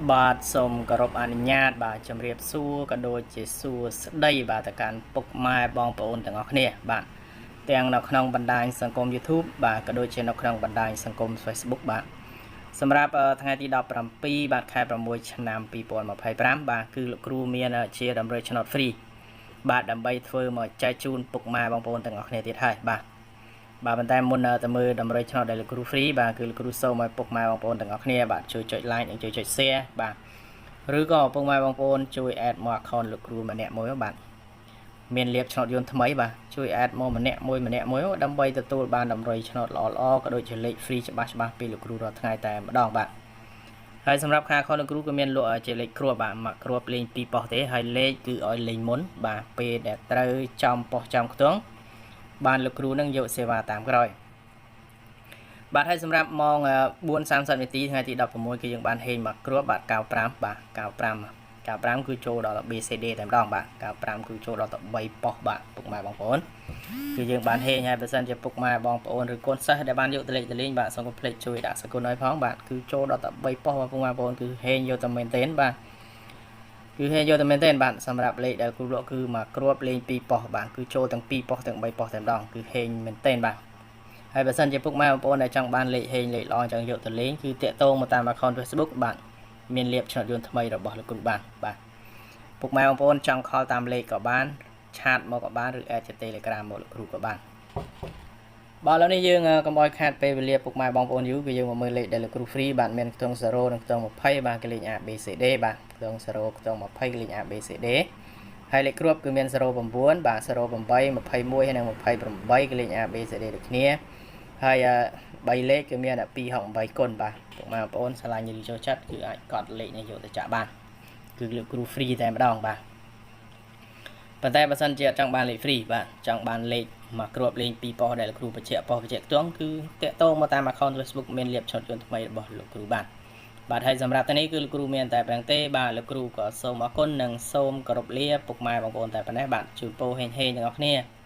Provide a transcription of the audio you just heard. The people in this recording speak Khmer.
បាទសូមគោរពអនុញ្ញាតបាទជម្រាបសួរក៏ដូចជាសួស្តីបាទទៅកាន់ពុកម៉ែបងប្អូនទាំងអស់គ្នាបាទទាំងនៅក្នុងបណ្ដាញសង្គម YouTube បាទក៏ដូចជានៅក្នុងបណ្ដាញសង្គម Facebook បាទសម្រាប់ថ្ងៃទី17បាទខែ6ឆ្នាំ2025បាទគឺលោកគ្រូមានជាតម្រុយឆ្នោត free បាទដើម្បីធ្វើមកចែកជូនពុកម៉ែបងប្អូនទាំងអស់គ្នាទៀតហើយបាទបាទប៉ុន្តែមុនទៅមើលតម្រុយឆ្នោតដែលលោកគ្រូ free បាទគឺលោកគ្រូសូមឲ្យពុកម៉ែបងប្អូនទាំងអស់គ្នាបាទជួយចុច like និងជួយចុច share បាទឬក៏ពុកម៉ែបងប្អូនជួយ add មក account លោកគ្រូម្នាក់មួយបាទមានលៀបឆ្នោតយន្តថ្មីបាទជួយ add មកម្នាក់មួយម្នាក់មួយដើម្បីទទួលបានតម្រុយឆ្នោតល្អៗក៏ដូចជាលេខ free ច្បាស់ច្បាស់ពីលោកគ្រូរាល់ថ្ងៃតែម្ដងបាទហើយសម្រាប់ខាខលោកគ្រូក៏មានលក់ជាលេខគ្រាប់បាទមួយគ្រាប់លេង2ប៉ុស្តិ៍ទេហើយលេខគឺឲ្យលេងមុនបាទពេលដែលត្រូវចំប៉ុស្តិ៍ចំខ្ទង់បានលោកគ្រូនឹងយកសេវាតាមក្រោយបាទហើយសម្រាប់ម៉ោង4:30នាទីថ្ងៃទី16គឺយើងបានហេងមកគ្រាប់បាទ95បាទ95 95គឺចូលដល់ BCD តែម្ដងបាទ95គឺចូលដល់ទៅ3ប៉ុស្តិ៍បាទពុកម៉ែបងប្អូនគឺយើងបានហេងហើយបើសិនជាពុកម៉ែបងប្អូនឬកូនសិស្សដែលបានយកទៅលេខទៅលេងបាទសូមកុំភ្លេចជួយដាក់សគុណឲ្យផងបាទគឺចូលដល់ទៅ3ប៉ុស្តិ៍បាទពុកម៉ែបងប្អូនគឺហេងយកតែមែនទែនបាទគឺហេងយកតែមែនទែនបាទសម្រាប់លេខដែលគ្រូលក់គឺមកគ្រាប់លេង2ប៉ុស្តិ៍បាទគឺចូលទាំង2ប៉ុស្តិ៍ទាំង3ប៉ុស្តិ៍តែម្ដងគឺហេងមែនទែនបាទហើយបើសិនជាពុកម៉ែបងប្អូនដែលចង់បានលេខហេងលេខល្អចង់យកទៅលេងគឺតាក់ទងមកតាម account Facebook បាទមានលៀបឆ្នោតយន្តថ្មីរបស់លោកគ្រូបានបាទពុកម៉ែបងប្អូនចង់ call តាមលេខក៏បាន chat មកក៏បានឬ add ជា Telegram មកលោកគ្រូក៏បានបាទឥឡូវនេះយើងកុំឲ្យខាតពេលវេលាពុកម៉ែបងប្អូនយូរគឺយើងមកមើលលេខដែលលោកគ្រូ free បាទមានខ្ទង់0និងខ្ទង់20បាទគឺលេខ A B C D បាទខ្ទង់0ខ្ទង់20គឺលេខ A B C D ហើយលេខគ្រាប់គឺមាន09បាទ08 21ហើយនិង28គឺលេខ A B C D ដូចគ្នាហើយ3លេខគឺមាន268គុណបាទពុកម៉ែបងប្អូនស្រឡាញ់ឬចូលចិត្តគឺអាចកត់លេខនេះយកទៅចាក់បានគឺលោកគ្រូ free តែម្ដងបាទប៉ុន្តែបើសិនជាអត់ចង់បានលេខ free បាទចង់បានលេខមកគ្រាប់លេង2ប៉ុស្តិ៍ដែលលោកគ្រូបញ្ជាក់ប៉ុស្តិ៍បញ្ជាក់ខ្ទង់គឺតាក់ទងមកតាម account Facebook មានលៀបឆ្នោតយន្តថ្មីរបស់លោកគ្រូបាទបាទហើយសម្រាប់តានេះគឺលោកគ្រូមានតែប៉ុណ្្នឹងទេបាទលោកគ្រូក៏សូមអរគុណនិងសូមគោរពលាពុកម៉ែបងប្អូនតែប៉ុណ្ណេះបាទជូនពរហេងហេងទាំងអស់គ្នា។